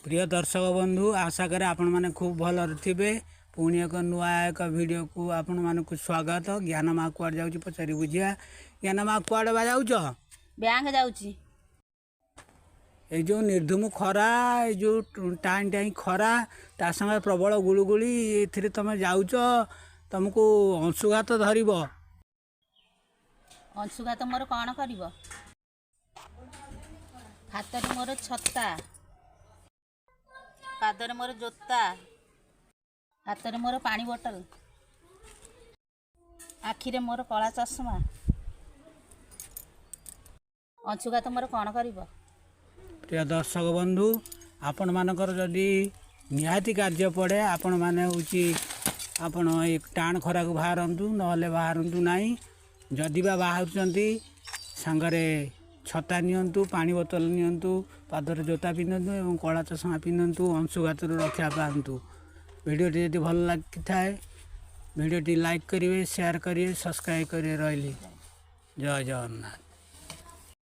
ପ୍ରିୟ ଦର୍ଶକ ବନ୍ଧୁ, ଆଶା କରେ ଆପଣମାନେ ଖୁବ୍ ଭଲରେ ଥିବେ। ପୁଣି ଏକ ନୂଆ ଏକ ଭିଡ଼ିଓକୁ ଆପଣମାନଙ୍କୁ ସ୍ୱାଗତ। ଜ୍ଞାନ ମା କୁଆଡ଼େ ଯାଉଛି, ପଚାରି ବୁଝିବା। ଜ୍ଞାନ ମା, କୁଆଡ଼େ ବା ଯାଉଛ? ବ୍ୟାଙ୍କ ଯାଉଛି। ଏଇ ଯେଉଁ ନିର୍ଦ୍ଧୁମ ଖରା, ଏଇ ଯେଉଁ ଟାଇଁ ଟାଇଁ ଖରା, ତା ସାଙ୍ଗରେ ପ୍ରବଳ ଗୁଳୁଗୁଳି, ଏଥିରେ ତୁମେ ଯାଉଛ, ତୁମକୁ ଅଂଶୁଘାତ ଧରିବ। ଅଂଶୁଘାତ ମୋର କ'ଣ କରିବ? ହାତରେ ମୋର ଛତା, ପାଦରେ ମୋର ଜୋତା, ହାତରେ ମୋର ପାଣି ବୋଟଲ, ଆଖିରେ ମୋର କଳା ଚଷମା। ଅଂଶୁଘାତ ମୋର କ'ଣ କରିବ? ପ୍ରିୟ ଦର୍ଶକ ବନ୍ଧୁ, ଆପଣମାନଙ୍କର ଯଦି ନିହାତି କାର୍ଯ୍ୟ ପଡ଼େ, ଆପଣମାନେ ହେଉଛି ଆପଣ ଏ ଟାଣ ଖରାକୁ ବାହାରନ୍ତୁ, ନହେଲେ ବାହାରନ୍ତୁ ନାହିଁ। ଯଦି ବା ବାହାରୁଛନ୍ତି, ସାଙ୍ଗରେ ଛତା ନିଅନ୍ତୁ, ପାଣି ବୋତଲ ନିଅନ୍ତୁ, ପାଦରେ ଜୋତା ପିନ୍ଧନ୍ତୁ ଏବଂ କଳା ଚଷମା ପିନ୍ଧନ୍ତୁ, ଅଂଶୁଘାତରୁ ରକ୍ଷା ପାଆନ୍ତୁ। ଭିଡ଼ିଓଟି ଯଦି ଭଲ ଲାଗିଥାଏ, ଭିଡ଼ିଓଟି ଲାଇକ୍ କରିବେ, ସେୟାର କରିବେ, ସବସ୍କ୍ରାଇବ୍ କରିବେ। ରହିଲି, ଜୟ ଜଗନ୍ନାଥ।